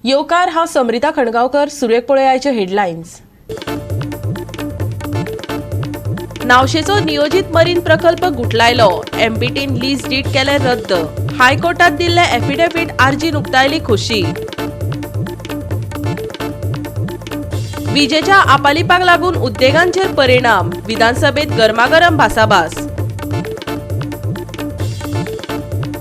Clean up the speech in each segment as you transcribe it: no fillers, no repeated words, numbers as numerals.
येवकार, हांव समरिता खणगांवकर. सुरवेक पळोवया हेडलायन्स. नावशेचो नियोजीत मरीन प्रकल्प गुटलायलो. एमपीटीन लीज did केले रद्द. हायकोर्टात दिल्ले एफिडेव्हिट आरजीन उक्तायली खुशी. विजेच्या आपालिपाक लागून उद्देगांचेर परिणाम. विधानसभेत गरमागरम भासाभास.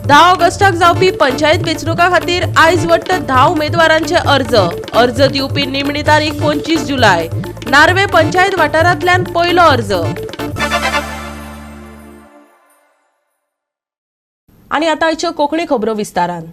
10 ऑगस्टाक जावपी पंचायत वेंचणुका खातीर आयज वट्ट 10 उमेदवारांचे अर्ज. अर्ज दिवपी निमणी तारीख 25 जुलय. नार्वे पंचायत वाठारांतल्यान पयलो अर्ज. आनी आतां आयच्यो कोंकणी खबरो विस्तारान.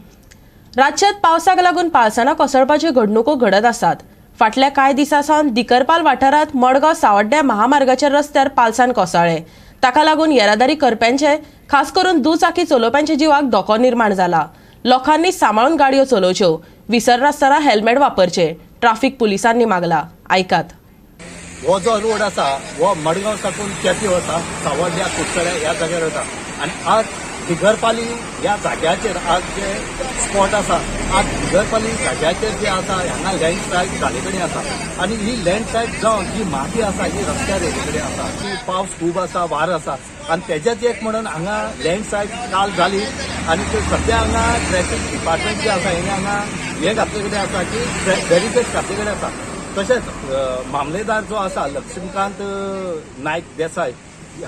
राज्यांत पावसाक लागून पालसणां कोसळपाच्यो घडणुको घडत आसात. फाटल्या कांय दिसां सावन दिकरपाल वाठारांत मडगांव सावड्ड्या महामार्गाच्या रस्त्यार पालसाण कोसळ्ळें. ताका लागून येरादारी करप्यांचे, खास करून दुचाकी चलोवप्यांच्या जिवाक धोको निर्माण जाला. लोकांनी सांबाळून गाडयो चलोवच्यो, विसरनासतना हेल्मेट वापरचे, ट्राफीक पुलिसांनी मागला. आयकात. हो जो रोड आसा हो मडगांव साकून केपे वता, सावड्ड्या कुडचड्या ह्या जाग्यार वता आनी आज दिगरपाली ह्या जाग्याचेर आज जे स्पॉट आसा, आज दिगरपाली जाग्याचेर जे आसा हांगा लँडस्लायड जाले कडेन आसा आनी ही लँडस्लायड जावन जी माती आसा ही रस्त्यार येयल्ले कडेन आसा. ती पावस खूब आसा, वार आसा आनी तेजेच एक म्हणून हांगा लँडस्लायड काल जाली आनी ते सद्या हांगा ट्रॅफिक डिपार्टमेंट जे आसा हेणे हांगा हें घातले कडेन आसा की बॅरिकेड घातले कडेन आसा. तशेंच मामलेदार जो आसा लक्ष्मीकांत नायक देसाय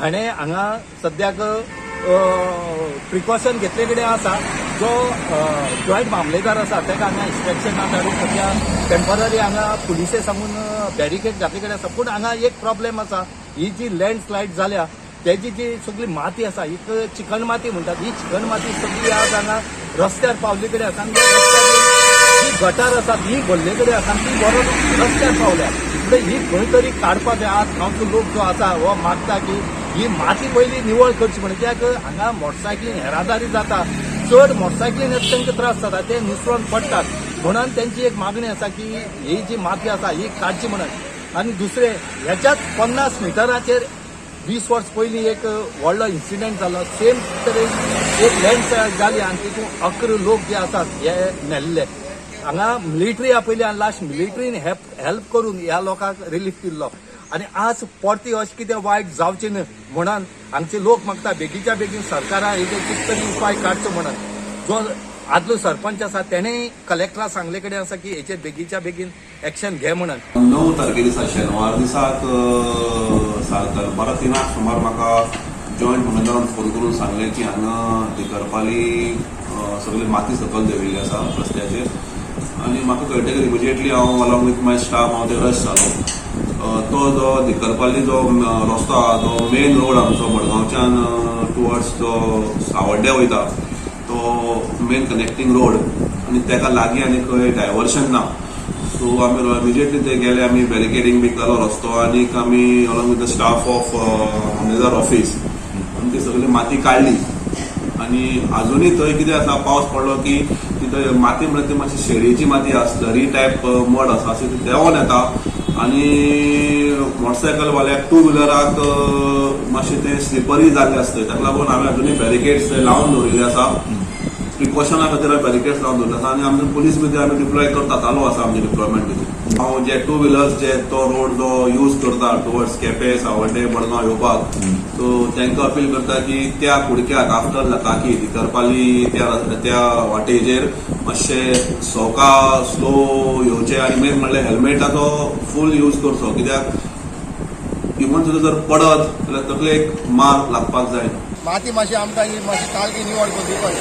हाणें हांगा सद्याक प्रिकॉशन घेतले कडेन आसा. जो जॉयंट मामलेदार आसा ताका हांगा इन्स्पेक्शनाक धाडून सद्या टेम्पररी हांगा पुलिसे सांगून बॅरिकेड घातले कडेन आसा. पूण हांगा एक प्रॉब्लेम आसा, ही जी लँडस्लायड जाल्या तेजी जी सगळी माती आसा, एक चिकन माती म्हणटात, ही चिकन माती सगळी आज हांगा रस्त्यार पावल्ले कडेन आसा आनी रस्त्यार जी गटार आसा ती भरले कडेन आसा आनी ती बरोबर रस्त्यार पावल्या. म्हणजे ही खंय तरी काडपाक जाय. आज गांवचो लोक जो आसा हो मागता की ही माती पयली निवळ करची म्हणून, कित्याक हांगा मोटरसायकलीन येरादारी जाता, चड मोटरसायकलीन येता तांकां त्रास जाता, ते निसरून पडटात. म्हणून तेंची एक मागणी आसा की ही जी माती आसा ही काडची म्हणून. आनी दुसरें ह्याच्याच 50 मिटराचेर 20 वर्स पयलीं एक व्हडलो इन्सिडंट जालो. सेम तरेन एक लँडस्लायड जाली आनी तितून 11 लोक जे आसात हे मेल्ले. हांगा मिलिटरी आपयली आनी लास्ट मिलिटरीन हेल्प करून ह्या लोकांक रिलीफ दिल्लो. आनी आज परती अशें कितें वायट जावचें न्हय म्हणून हांगचे लोक मागता बेगीच्या बेगीन सरकारान हेजेर कितें तरी उपाय काडचो म्हणून. जो आदलो सरपंच आसा तेणें कलेक्टराक सांगले कडेन आसा की हेचेर बेगीच्या बेगीन एक्शन घे म्हणून. 9 तारखे दिसा शेनवार दिसाक दनपारां 3 सुमार म्हाका जॉयंट मामलेदारान फोन करून सांगलें की हांगा दिकरपाली सगळी माती सकयल देंविल्ली आसा रस्त्याचेर. आनी म्हाका कळटकीर इमिजिएटली हांव अलॉंग विथ my staff हांव थंय रश जालो. तो जो दिकरपाली जो रस्तो आहा तो मेन रोड आमचो मडगांवच्यान टुवर्ड्स जो सावड्ड्या वयता तो मेन कनेक्टींग रोड आनी ताका लागीं आनी खंय डायवर्शन ना. सो आमी इमिजिएटली थंय गेले, आमी बॅरिकेडींग बी केलो रस्तो आनी आमी along with the staff of mamlatdar office आमी ती सगळी माती काडली. आनी आजुनूय थंय कितें आसा, पावस पडलो की तिथं माती म्हळ्यार ती मातशी शेळीची माती आसा, स्लरी टायप मड आसा, अशें ती देंवोन येता आनी मोटरसायकल वाल्याक टू व्हिलराक मातशें तें स्लिपरी जाल्लें आसता. ताका लागून हांवें अजुनूय बॅरिकेड्स लावन दवरिल्ले आसा. प्रिकॉशना खातीर बॅरिकेड्स लावन दवरिल्ले आसा आनी आमचे पुलीस बी आमी डिप्लॉय करता, चालू आसा आमचे डिप्लॉयमेंट तितून. हांव जे टू व्हिलर्स जे तो रोड जो यूज करता टुवर्ड्स केपें, सावड्डें, मडगांव येवपाक, सो तांकां अपील करता की त्या कुडक्याक आफ्टर लकाकी दिकरपाली त्या वाटेचेर मातशे सवका स्लो येवचे आनी मेन म्हणल्यार हेल्मेटाचो फूल यूज करचो, कित्याक इवन सुद्दां जर पडत जाल्यार तकलेक मार लागपाक जाय. माती मातशी आमकां ही मातशी कालगी निवळ करून दिवपाक.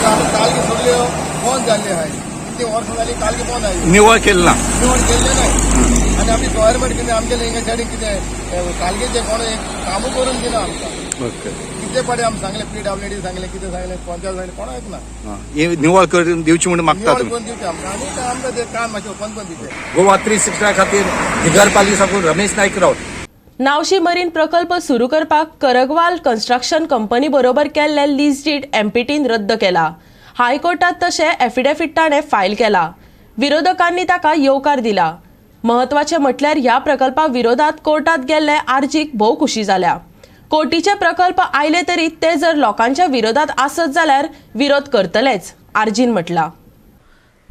आतां कालगी सगळ्यो बंद जाल्ली आहाय. कितलीं वर्सां जालीं कालगी बंद आहाय. निवळ केलें ना. निवळ केल्लें नाय. आनी आमची गव्हर्मेंट कितें आमगेलें हिंगा सायडीन कितें कालगेचें कोण एक कामूय करून दिना आमकां. कितले फावटी आमी सांगलें, पीडब्ल्यूडी सांगलें, कितें सांगलें, पंचायत सांगलें, कोण आयकना. ही निवळ करून दिवची म्हणून मागता निवळ तुमी. करून दिवचें आमकां आनी आमकां तें काम मातशें ओपन करून दिवचें. गोवा 360 खातीर दिगरपाली साकून रमेश नायक राऊत. नावशी मरीन प्रकल्प सुरू करपाक करगवाल कन्स्ट्रक्शन कंपनी बरोबर केल्ले लीज did एमपीटीन रद्द केला. हायकोर्टात तशें एफिडेव्हिट ताणें फायल केला. विरोधकांनी ताका येवकार दिला. म्हत्वाचें म्हटल्यार ह्या प्रकल्पा विरोधात कोर्टात गेल्ले आरजीक भोव खुशी जाल्या. कोटीचे प्रकल्प आयले तरी ते जर लोकांच्या विरोधात आसत जाल्यार विरोध करतलेच, आरजीन म्हटला.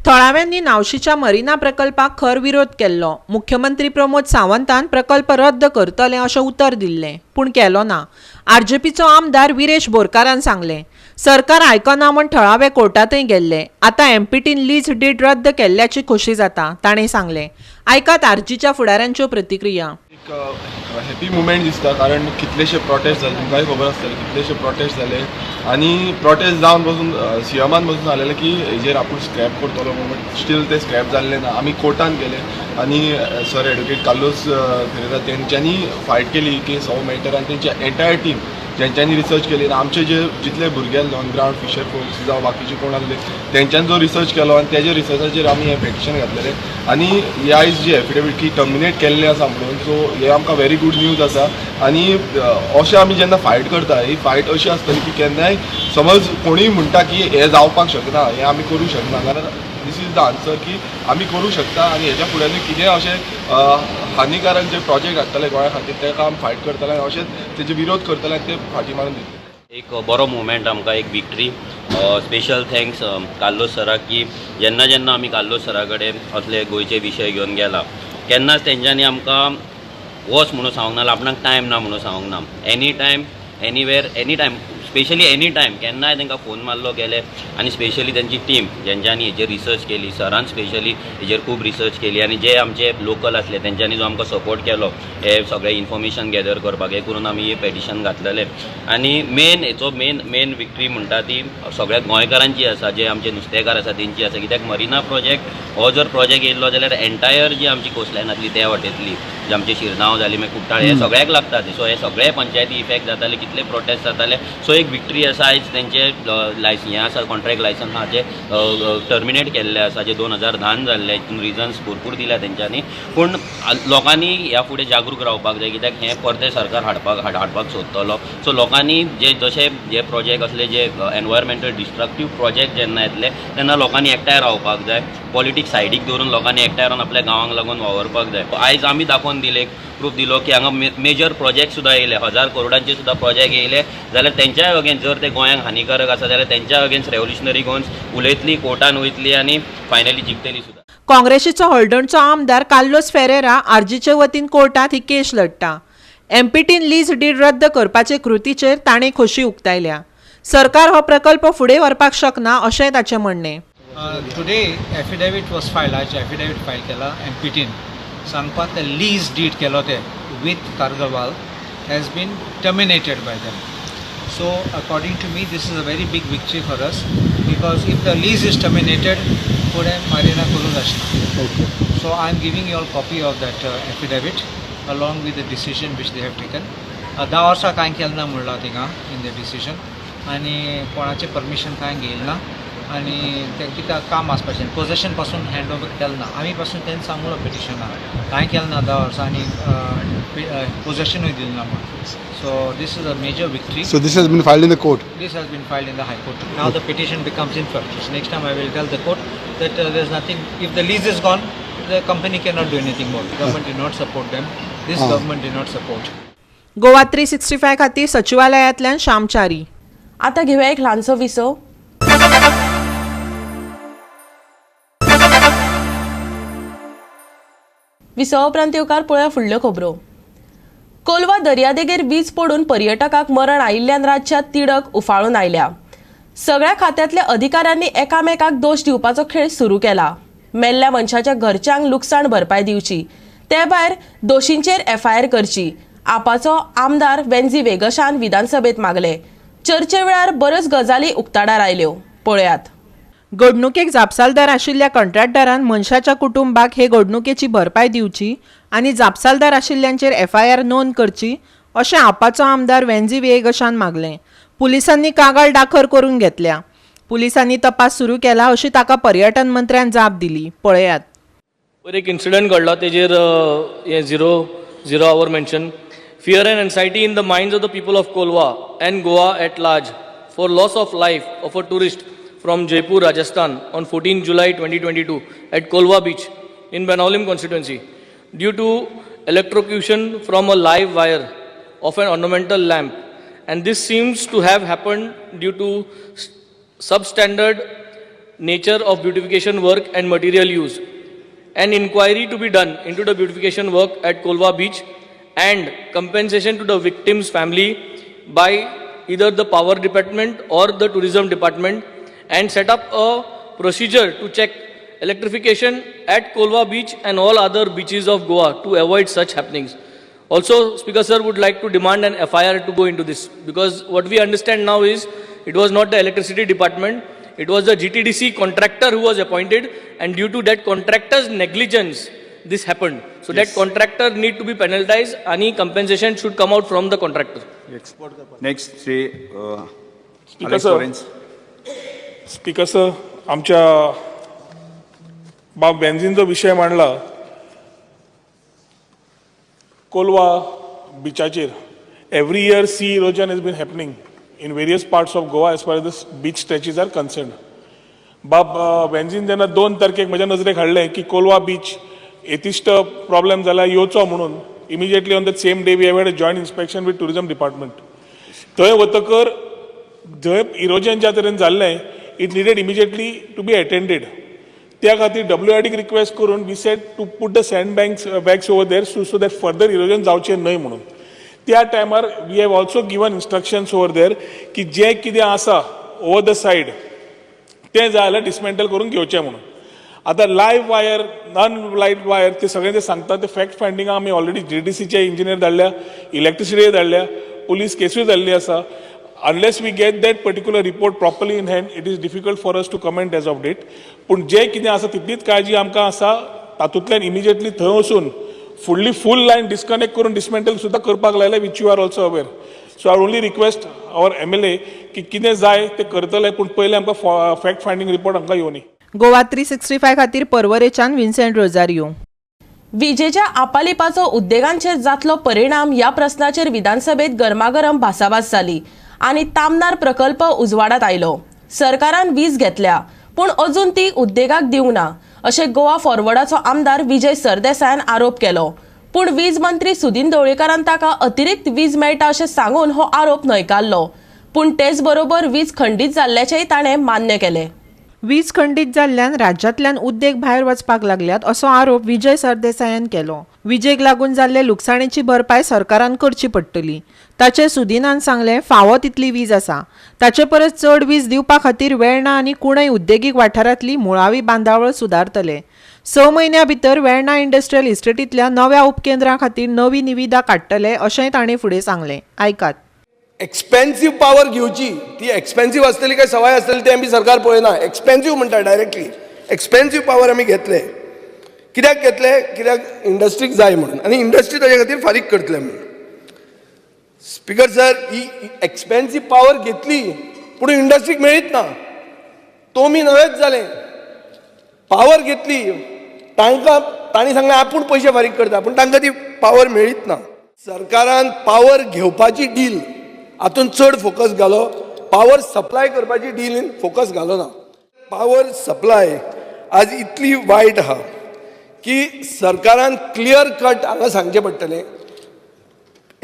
थळाव्यांनी नावशीच्या मरिना प्रकल्पाक खर विरोध केल्लो. मुख्यमंत्री प्रमोद सावंतान प्रकल्प रद्द करतले अशें उतर दिल्लें, पूण केलो ना. आरजीपीचो आमदार विरेश बोरकारान सांगलें, सरकार आयकना म्हूण थळावे कोर्टांतय गेल्ले. आतां एमपीटीन लीज डीड रद्द केल्ल्याची खोशी जाता, ताणें सांगलें. आयकात आरजीच्या फुडाऱ्यांच्यो प्रतिक्रिया. एक हॅपी मुवमेंट दिसता, कारण कितलेशे प्रोटेस्ट जाले, तुमकांय खबर आसतलें, कितलेशे प्रोटेस्ट जाले आनी प्रोटेस्ट जावन बसून सीएमान बसून सांगलेलें की हेजेर आपूण स्क्रॅप करतलो म्हणून, बट स्टील ते स्क्रॅप जाल्ले ना. आमी कोर्टान गेले आनी सर एडवोकेट कार्लोस फेरेरा तेंच्यांनी फायट केली की सो मॅटर आनी तेंची एंटायर टीम जेंच्यांनी रिसर्च केली आनी आमचे जे जितले भुरगे आसले ऑन ग्रावंड फिशर फोक्स जावं बाकीचे कोण आसले तेंच्यांनी जो रिसर्च केलो आनी तेजे रिसर्चाचेर आमी हें पेटिशन घातलेलें आनी हे आयज जी एफिडेवीट की टर्मिनेट केल्लें आसा म्हणून, सो हे आमकां व्हेरी गूड न्यूज आसा. आनी अशें आमी जेन्ना फायट करता, ही फायट अशी आसतली की केन्नाय समज कोणूय म्हणटा की हें जावपाक शकना, हें आमी करूंक शकना, जाल्यार this is the answer की आमी करूंक शकता. आनी हेज्या फुड्यानूय कितेंय अशें हानिकारक जे प्रोजेक्ट हाडटले गोंया खातीर ताका आमी फायट करतले आनी अशेंच तेजे विरोध करतले आनी ते फाटी मारून दितले. एक बरो मुवमेंट आमकां, एक विक्ट्री. स्पेशल thanks Carlos सराक की जेन्ना जेन्ना आमी कार्लोस सरा कडेन असले गोंयचे विशय घेवन गेला केन्नाच तेंच्यांनी आमकां वच म्हणून सांगूंक ना, आपणाक टायम ना म्हणून सांगूंक ना. Any time, anywhere, any time, specially any time केन्नाय तांकां फोन मारलो गेले. आनी स्पेशली तेंची टीम जेंच्यांनी हेजेर रिसर्च केली, सरान स्पेशली हेजेर खूब रिसर्च केली आनी जे आमचे लोकल आसले तेंच्यांनी जो आमकां सपोर्ट केलो हे सगळे इन्फॉर्मेशन गॅदर करपाक, हे करून आमी हे पेटिशन घातलेलें. आनी मेन हेचो मेन विक्ट्री म्हणटा ती सगळ्या गोंयकारांची आसा, जे आमचे नुस्तेकार आसा तेंची आसा. कित्याक मरिना प्रोजेक्ट हो जर प्रोजेक्ट येयल्लो जाल्यार एंटायर जी आमची कोस्टलायन आसली त्या वाटेंतली, जे आमचे शिरगांव जाली, मागीर कुट्टाळे, हे सगळ्याक लागता. सो हे सगळे पंचायती इफेक्ट जाताले, कितले प्रोटेस्ट जाताले. सो एक विक्ट्री आसा आयज तेंचे लायसन हें आसा, कॉन्ट्रॅक्ट लायसन आहा जे टर्मिनेट केल्ले आसा, जे 2010 जाल्ले, हितून रिजन्स भरपूर दिल्या तेंच्यांनी. पूण लोकांनी ह्या फुडें जागरूक रावपाक जाय, कित्याक हें परतें सरकार हाडपाक सोदतलो. सो लोकांनी जे जशे जे प्रोजेक्ट असले जे एनवायरमेंटल डिस्ट्रक्टीव प्रोजेक्ट जेन्ना येतले तेन्ना लोकांनी एकठांय रावपाक जाय, पॉलिटिक्स सायडीक दवरून लोकांनी एकठांय रावन आपल्या गांवांक लागून वावरपाक जाय. आयज आमी दाखोवन दिले, प्रूफ दिलो की हांगा मेजर प्रोजेक्ट सुद्दां येयले, 1000 करोडांचे सुद्दां प्रोजेक्ट येयले जाल्यार तेंच्याय अगेन्स्ट जर ते गोंयांक हानिकारक आसा जाल्यार तेंच्या अगेन्स्ट रेव्होल्युशनरी गोवन्स उलयतली, कोर्टान वयतली आनी फायनली जिखतली सुद्दां. काँग्रेसीचो हळदणचो आमदार कार्लोस फेरेरा आरजीचे वतीन कोर्टांत ही केश लढटा. एमपीटीन लीज डीड रद्द करपाचे कृतीचेर ताणें खोशी उक्तायल्या. सरकार हो प्रकल्प फुडें व्हरपाक शकना अशेंय ताचें म्हणणें. Today affidavit was filed. आयज एफिडेवीट फायल केला एमपीटीन सांगपाक ते लीज डीड केलो ते with Kargawal has been terminated by them. So according to me this is a very big victory for us, because if the lease is terminated फुडें मारिना करूंक आसना. So I am giving you all copy of that affidavit along with the decision which they have taken. 10 वर्सां कांय केलें ना म्हणलां थिंगा इन the decision, आनी कोणाचें परमिशन कांय घेयलें ना आनी तें कित्याक काम आसपाचें पोजेशन पासून हँड ओवर केलें ना. आमी पासून तेणें सांगलो पिटिशनाक कांय केलें ना 10 वर्सां आनी पोजेशनूय दिलें ना म्हणून. So this is a major victory. So this has been filed in the court? This has been filed in the High Court. Now the petition becomes infructuous. Next time I will tell the court that there is nothing. If the lease is gone, the company cannot do anything more. Government did not support them. This government did not support. Goa 365 खातीर सचिवालयांतल्यान श्यामचारी. आतां घेवया एक ल्हानसो विसव. विसवा उपरांत येवकार पळोवया फुडल्यो खबरो. कोलवा दर्यादेगेर वीज पडून पर्यटकाक मरण आयिल्ल्यान राज्यांत तिडक उफाळून आयल्या. सगळ्या खात्यांतल्या अधिकाऱ्यांनी एकामेकाक दोश दिवपाचो खेळ सुरू केला. मेल्ल्या मनशाच्या घरच्यांक लुकसाण भरपाय दिवची, ते भायर दोशींचेर एफआयआर करची, आपाचो आमदार वेन्झी वेगशान विधानसभेत मागले. चर्चे वेळार बऱ्योच गजाली उक्ताडार आयल्यो, पळयात. घडणुकेक जापसालदार आशिल्ल्या कंत्राटदारान मनशाच्या कुटुंबाक हे घडणुकेची भरपाय दिवची आनी जापसालदार आशिल्ल्यांचेर एफआयआर नोंद करची अशें आपाचो आमदार वेन्झी व्हिएगशान मागलें. पुलिसांनी कागाळ दाखल करून घेतल्या. पुलिसांनी तपास सुरू केला अशी ताका पर्यटन मंत्र्यान जाप दिली. पळयात. वयर एक इन्सिडंट घडला तेजेर हें zero hour mention fear and anxiety in the minds of the people of Colva and Goa at large for loss of life of a tourist from Jaipur, Rajasthan on 14 July 2022 at Colva Beach in Benaulim constituency due to electrocution from a live wire of an ornamental lamp, and this seems to have happened due to substandard nature of beautification work and material use. An inquiry to be done into the beautification work at Colva Beach and compensation to the victim's family by either the power department or the tourism department, and set up a procedure to check electrification at Colva Beach and all other beaches of Goa to avoid such happenings. Also, Speaker sir, would like to demand an FIR to go into this, because what we understand now is it was not the electricity department, it was the GTDC contractor who was appointed, and due to that contractor's negligence, this happened. So that contractor need to be penalized, and compensation should come out from the contractor. Next Shri Speaker Alex sir. Lawrence. Speaker sir, आमच्या बाब बेन्झीनचो विशय मांडला Colva बिचाचेर. Every year sea erosion has been happening in various parts of Goa as far as the beach stretches are concerned. बाब benzene जेन्ना 2 तारखेक म्हज्या नजरेक हाडलें की कोलवा बीच एतिश्ट प्रॉब्लेम जाला येवचो म्हणून, immediately on the same day we have had a joint inspection with tourism department. थंय वतकर जंय इरोजन ज्या तरेन जाल्लें it needed immediately to be attended. त्या खातीर डब्ल्यू आर डीक रिक्वेस्ट करून we said to put the sand banks bags over there so that further erosion जावचें न्हय म्हणून. त्या टायमार we have also given instructions over there की जें कितें आसा ओवर the side तें जाय जाल्यार डिसमेंटल करून घेवचें म्हणून. आतां live wire, non live wire ते सगळें ते सांगता ते फॅक्ट फायंडींग आमी ऑलरेडी जी डी सीचे इंजिनियर धाडल्या, इलेक्ट्रिसिटी धाडल्या, पुलीस केसूय जाल्ली आसा. Unless we get that particular report properly in hand, it is difficult for us to comment as of date. पूण जें कितें आसा तितलीच काळजी आमकां आसा, तातूंतल्यान इमिजिएटली थंय वचून फुडली फूल लायन डिस्कनेक्ट करून डिसमेंटल सुद्दां करपाक लायलें, which you are also aware. So I only request our MLA की कितें जाय तें करतले, पूण पयलें आमकां फॅक्ट फायंडींग रिपोर्ट आमकां येवनी. गोवा 365 खातीर पर्वरेच्यान विन्सेंट रोजारियो. विजेच्या आपालिपाचो उद्देगांचेर जातलो परिणाम ह्या प्रस्नाचेर विधानसभेत गरमागरम भासाभास जाली आनी तामनार प्रकल्प उजवाडात आयलो. सरकारान वीज घेतल्या पूण अजून ती उद्देगाक दिवंक ना अशें गोवा फॉरवर्डाचो आमदार विजय सरदेसायान आरोप केलो. पूण वीज मंत्री सुदिन ढवळीकारान ताका अतिरिक्त वीज मेळटा अशें सांगून हो आरोप न्हयकारलो. पूण तेच बरोबर वीज खंडीत जाल्ल्याचेंय ताणें मान्य केलें. वीज खंडीत जाल्ल्यान राज्यांतल्यान उद्देग भायर वचपाक लागल्यात असो आरोप विजय सरदेसायान केलो. विजेक लागून जाल्ले लुकसाणेची भरपाय सरकारान करची पडटली. ताचे सुदिनान सांगलें, फावो तितली वीज आसा, ताचे परस चड वीज दिवपा खातीर वेर्णा आनी कुणय उद्देगीक वाठारांतली मुळावी बांदावळ सुदारतले. 6 म्हयन्यां भितर वेर्णा इंडस्ट्रियल इस्टेटींतल्या नव्या उपकेंद्रां खातीर नवी निविदा काडटले अशेंय ताणें फुडें सांगलें. आयकात. एक्सपेन्सीव पावर घेवची, ती एक्सपेन्सीव आसतली काय सवाय आसतली तें आमी सरकार पळयना. एक्सपेन्सीव म्हणटा डायरेक्टली. एक्सपेन्सीव पावर आमी घेतले, कित्याक घेतले? कित्याक इंडस्ट्रीक जाय म्हणून, आनी इंडस्ट्री ताजे खातीर फारीक करतले म्हणून. स्पिकर सर, ही एक्सपेन्सीव पावर घेतली पूण इंडस्ट्रीक मेळीत ना. तोमी नवेंच जालें. पावर घेतली तांकां, तांणी सांगलें आपूण पयशे फारीक करता, पूण तांकां ती पावर मेळीत ना. सरकारान पावर घेवपाची डील हातून चड फोकस घालो, पावर सप्लाय करपाची डीलीन फोकस घालो ना. पावर सप्लाय आज इतली वायट आहा की सरकारान क्लियर कट हांगा सांगचें पडटलें,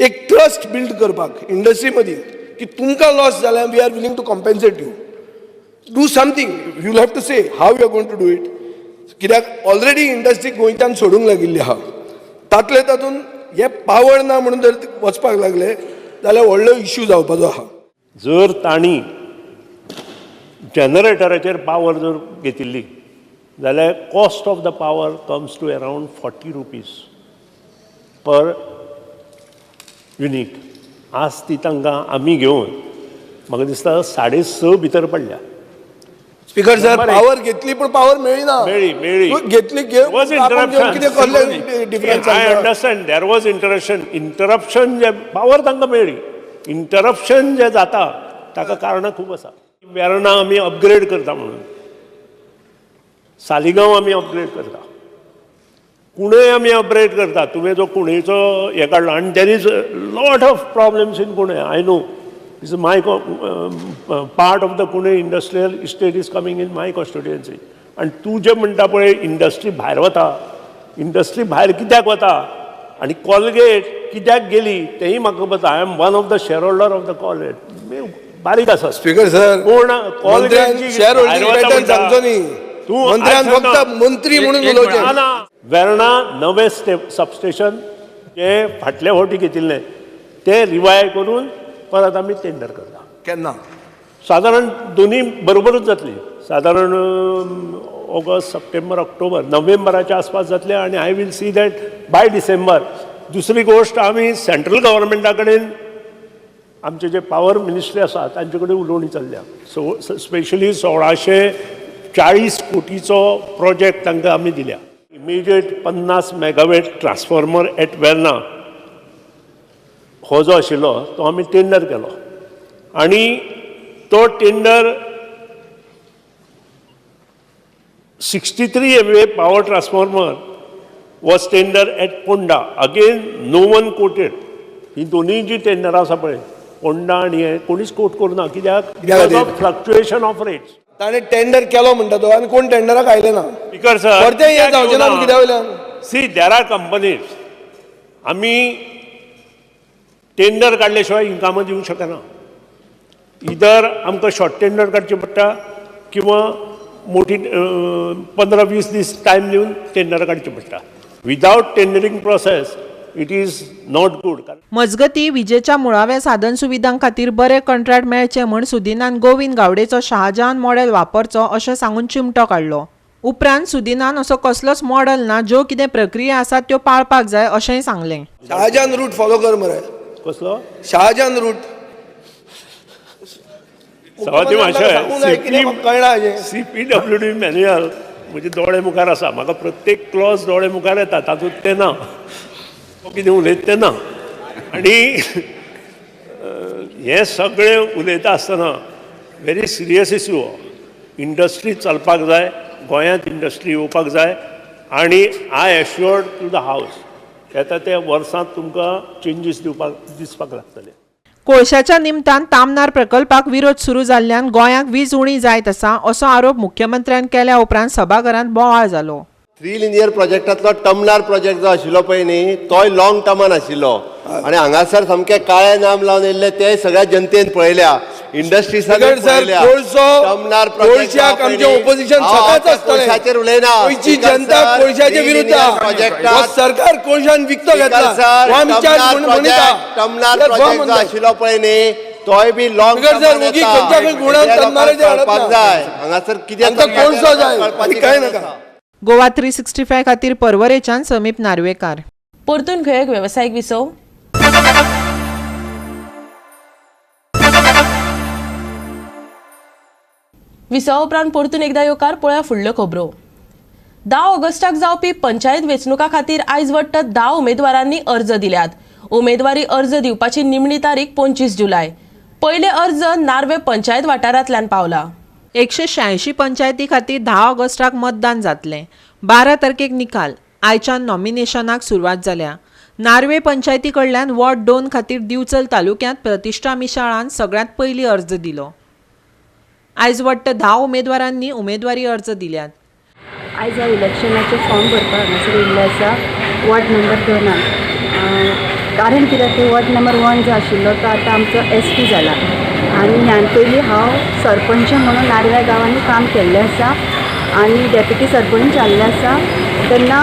एक ट्रस्ट बिल्ड करपाक इंडस्ट्री मदीं की तुमकां लॉस जाल्यार we are willing to compensate you, do something, you have to say how you are going to do it. कित्याक ऑलरेडी इंडस्ट्री गोंयच्यान सोडूंक लागिल्ली आहा, तातले तातूंत हे पावर ना म्हणून जर वचपाक लागले जाल्यार व्हडलो इश्यू जावपाचो आहा. जर तांणी जनरेटराचेर पावर जर घेतिल्ली जाल्यार cost of the power comes to around ₹40 per unit. आज ती तांकां आमी घेवन म्हाका दिसता 6.5 भितर पडल्या. स्पीकर सर, नंबर एक. पावर घेतली पण पावर मेळ्ळी ना. मेळ्ळी, मेळ्ळी. तूं घेतली, घेवन Was आपूण घेवन कितें कसलें difference? I understand there was interruption. Interruption J power तांकां मेळ्ळी, इंटरप्शन जे जाता ताका कारणां खूब आसा. वेर्णा आमी अपग्रेड करता म्हणून, सालिगांव आमी अपग्रेड करता, कुणय आमी अपग्रेड करता. तुवें जो कुणयचो हें काडलो आनी there is lot of problems in Kunai. I know is my part of the Kunai industrial estate is coming in my constituency. आनी तूं जें म्हणटा पळय इंडस्ट्री भायर वता, इंडस्ट्री भायर कित्याक वता आनी कॉलगेट कित्याक गेली तेंय म्हाका खबर. I am one of the share holder of the Colgate. बारीक आसा. स्पीकर सर, कोण शेअर होल्डिंग पॅटर्न सांगचो न्ही, मंत्र्यान फक्त मंत्री म्हणून उलोवचें. वेर्णा नवे सबस्टेशन जे फाटल्या फावटी घेतिल्लें ते रिवाय करून परत आमी टेंडर करता. केन्ना? सादारण दोन्ही बरोबरूच जातली, सादारण ऑगस्ट, सप्टेंबर, ऑक्टोबर, नोव्हेंबराच्या आसपास जातले आनी I will see that by December. दुसरी गोश्ट, आमी सेंट्रल गव्हर्मेंटा कडेन आमचे जे पावर मिनिस्ट्री आसा तांचे कडेन उलोवणी चल्ल्या. सो स्पेशली 1640 कोटीचो प्रोजेक्ट तांकां आमी दिल्या. Immediate 50 megawatt transformer at Verna हो जो आशिल्लो तो आमी टेंडर केलो आनी तो tender 63 MVA power transformer was tender at Ponda. Again no one quoted. ही दोन्ही जी टेंडरां आसा पळय, पोंडा आनी हे कोणीच कोट करूना, कित्याक because of fluctuation of rates. ताणें टेंडर केलो म्हणटा तो आनी कोण टेंडराक आयले ना. स्पीकर सर, परतें हें जावचें ना कित्या वयल्यान? See there are companies. आमी टेंडर काडले शिवाय इन्कामां दिवंक शकना. इधर आमकां शॉर्ट टेंडर काडचें पडटा किंवा मोठी 15-20 दीस टायम दिवन टेंडर काडचें पडटा. Without tendering process it is not good. मजगती विजेच्या मुळाव्या साधन सुविधां खातीर बरे कंत्राट मेळचे म्हूण सुदिनान गोविंद गावडेचो शाहजहान मॉडेल वापरचो अशें सांगून चिमटो काडलो. उपरांत सुदिनान असो कसलोच मॉडेल ना, ज्यो कितें प्रक्रिया आसा त्यो पाळपाक जाय अशेंय सांगलें. शाहजहान रूट फॉलो कर मरे. कसलो शाहजहान रूट? सीपीडब्ल्यूडी मॅन्युअल म्हजे दोळे मुखार आसा, म्हाका प्रत्येक क्लॉज दोळे मुखार येता, तातूंत तें ना, तो कितें उलयता तें ना. आनी हें सगळें उलयता आसतना व्हेरी सिरियस इश्यू हो. इंडस्ट्री चलपाक जाय, गोंयांत इंडस्ट्री येवपाक जाय आनी I assured to the house येता त्या वर्सांत तुमकां चेंजीस दिवपाक दिसपाक लागतले. कोळशाच्या निमतान तामनार प्रकल्पाक विरोध सुरू जाल्ल्यान गोंयाक वीज उणी जायत आसा असो आरोप मुख्यमंत्र्यान केल्या उपरांत सभाघरांत बोवाळ जालो. 3 लिनियर प्रोजेक्टांतलो टमनार प्रोजेक्ट जो आशिल्लो पळय न्ही, तोय लॉंग टर्मान आशिल्लो आनी हांगासर सामके काळे नाम लावन येयल्ले ते सगळ्या जनतेन पळयल्या, इंडस्ट्रीजान पळयल्या. टमनार कोळशाक आमचें ओपोजिशन सदांच आसतलें. कोळशाचेर उलयना, गोंयची जनता कोळशाचे विरुद्ध, सरकार कोळशान विकतो घेतला. टमनार प्रोजेक्ट जो आशिल्लो पळय न्ही तोय बी लॉंग टर्मान जाय. हांगासर कितें कोळसो जाय काय नाका. गोवा 365 खातीर पर्वरेच्यान समीप नार्वेकार. परतून घेवया एक वेवसायीक विसव. विसवा उपरांत परतून एकदा येवकार. पळया फुडल्यो खबरो. 10 ऑगस्टाक जावपी पंचायत वेंचणुका खातीर आयज वट्ट 10 उमेदवारांनी अर्ज दिल्यात. उमेदवारी अर्ज दिवपाची निमणी तारीख 25 जुलय. पयले अर्ज नार्वे पंचायत वाठारांतल्यान पावला. 186 पंचायती खातीर 10 ऑगस्टाक मतदान जातलें. 12 तारखेक निकाल. आयच्यान नॉमिनेशनाक सुरवात जाल्या. नार्वे पंचायती कडल्यान वॉर्ड 2 खातीर दिवचल तालुक्यांत प्रतिश्ठा मिशाळान सगळ्यांत पयलीं अर्ज दिलो. आयज वट्ट 10 उमेदवारांनी उमेदवारी अर्ज दिल्यात. आयज हांव इलेक्शनाचे फॉर्म भरपाक हांगासर येयल्लें आसा वॉर्ड नंबर 2. कारण कित्याक की वॉर्ड नंबर 1 जो आशिल्लो तो आतां आमचो SP जाला आनी ह्यान पयलीं हांव सरपंच म्हणून नार्व्या गांवांनी काम केल्लें आसा आनी डेप्युटी सरपंच जाल्लें आसा. तेन्ना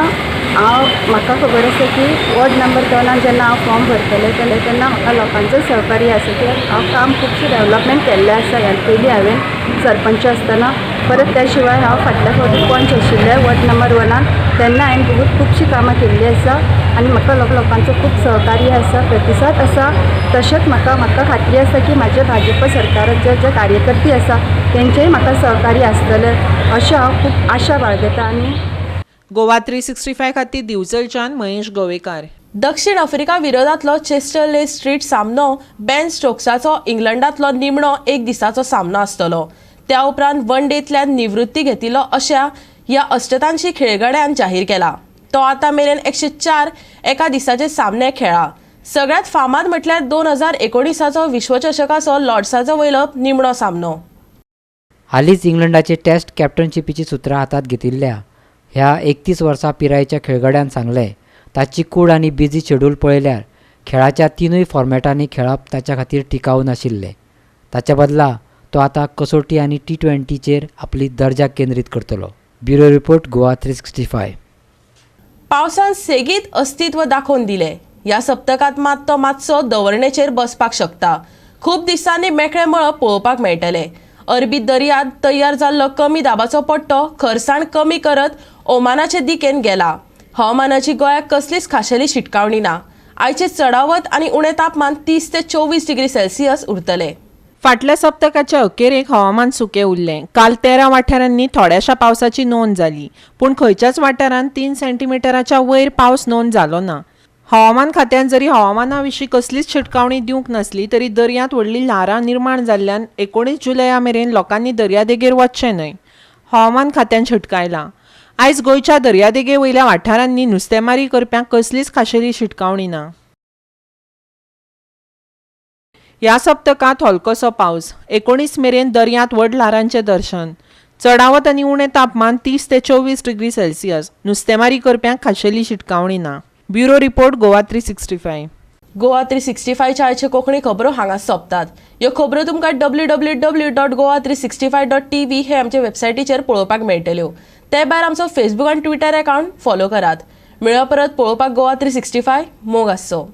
हांव म्हाका खबर आसा की वॉर्ड नंबर 2 जेन्ना हांव फॉर्म भरतलें जाल्यार तेन्ना म्हाका लोकांचो सहकार्य आसा कित्याक हांव काम खुबशें डेवलपमेंट केल्लें आसा ह्यान पयलीं हांवें सरपंच आसतना. परत त्या शिवाय हांव फाटल्या फावटी पंच आशिल्लें वॉर्ड नंबर 1 तेन्ना हांवें खुबशीं कामां केल्लीं आसा आनी म्हाका लोकांचो खूब सहकार्य आसा, प्रतिसाद आसा. तशेंच म्हाका खात्री आसा की म्हाजे भाजप सरकाराचे जे कार्यकर्ते आसा तेंचेय म्हाका सहकार्य आसतलें अशें हांव खूब आशा बाळगता. आनी गोवा 365 खातीर दिवचलच्यान महेश गोवेकार. दक्षिण आफ्रिका विरोधातलो चेस्टर ले स्ट्रीट सामनो बेन स्टोक्साचो इंग्लंडांतलो निमणो एक दिसाचो सामनो आसतलो. त्या उपरांत वन डेंतल्यान निवृत्ती घेतिल्लो अशा ह्या अष्टतांशी खेळगड्यान जाहीर केला. तो आतां मेरेन 104 एका दिसाचे सामने खेळा. सगळ्यात फामाद म्हटल्यार 2019चो विश्वचषकाचो लॉर्ड्साचो वयलो निमणो सामनो. हालींच इंग्लंडाचे टेस्ट कॅप्टनशिपीची सुत्रां हातांत घेतिल्ल्या ह्या 31 वर्सां पिरायेच्या खेळगड्यान सांगलें, ताची कूड आनी बिजी शेड्यूल पळयल्यार खेळाच्या तिनूय फॉर्मेटांनी खेळप ताच्या खातीर टिकाऊ नाशिल्लें. ताच्या बदला तो आतां कसोटी आनी टी20चेर आपली दर्जा केंद्रीत करतलो. Bureau report, Goa 365. पावसान सेगीत अस्तित्व दाखोवन दिले. ह्या सप्तकांत मात तो मातसो दवरणेचेर बसपाक शकता. खूब दिसांनी मेकळें मळब पळोवपाक मेळटलें. अरबी दर्यांत तयार जाल्लो कमी दाबाचो पट्टो खरसाण कमी करत ओमानाचे दिकेन गेला. हवामानाची गोंयाक कसलीच खाशेली शिटकावणी ना. आयचे चडावत आनी उणें तापमान 30 ते 24 डिग्री सेल्सियस उरतले. फाटल्या सप्तकाच्या अखेरेक हवामान सुकें उरलें. काल 13 वाठारांनी थोड्याशा पावसाची नोंद जाली, पूण खंयच्याच वाठारांत 3 सेंटीमिटराच्या वयर पावस नोंद जालो ना. हवामान खात्यान जरी हवामाना विशीं कसलीच शिटकावणी दिवंक नासली तरी दर्यांत व्हडलीं ल्हारां निर्माण जाल्ल्यान 19 जुलया मेरेन लोकांनी दर्यादेगेर वचचें न्हय, हवामान खात्यान शिटकायलां. आयज गोंयच्या दर्यादेगे वयल्या वाठारांनी नुस्तेमारी करप्यांक कसलीच खाशेली शिटकावणी ना. ह्या सप्तकांत हलकोसो पावस. 19 मेरेन दर्यांत व्हड ल्हारांचें दर्शन. चडावत आनी उणें तापमान 30 ते 24 डिग्री सेल्सियस. नुस्तेमारी करप्यांक खाशेली शिटकावणी ना. Bureau report, Goa 365. Goa 365च्या आयच्यो कोंकणी खबरो हांगा सोंपतात. ह्यो खबरो तुमकां www.goa365.tv हे आमचे वेबसायटीचेर पळोवपाक मेळटल्यो. ते भायर आमचो फेसबूक आनी ट्विटर अकावंट फॉलो करात. मेळया परत पळोवपाक गोवा 365. मोग आसचो.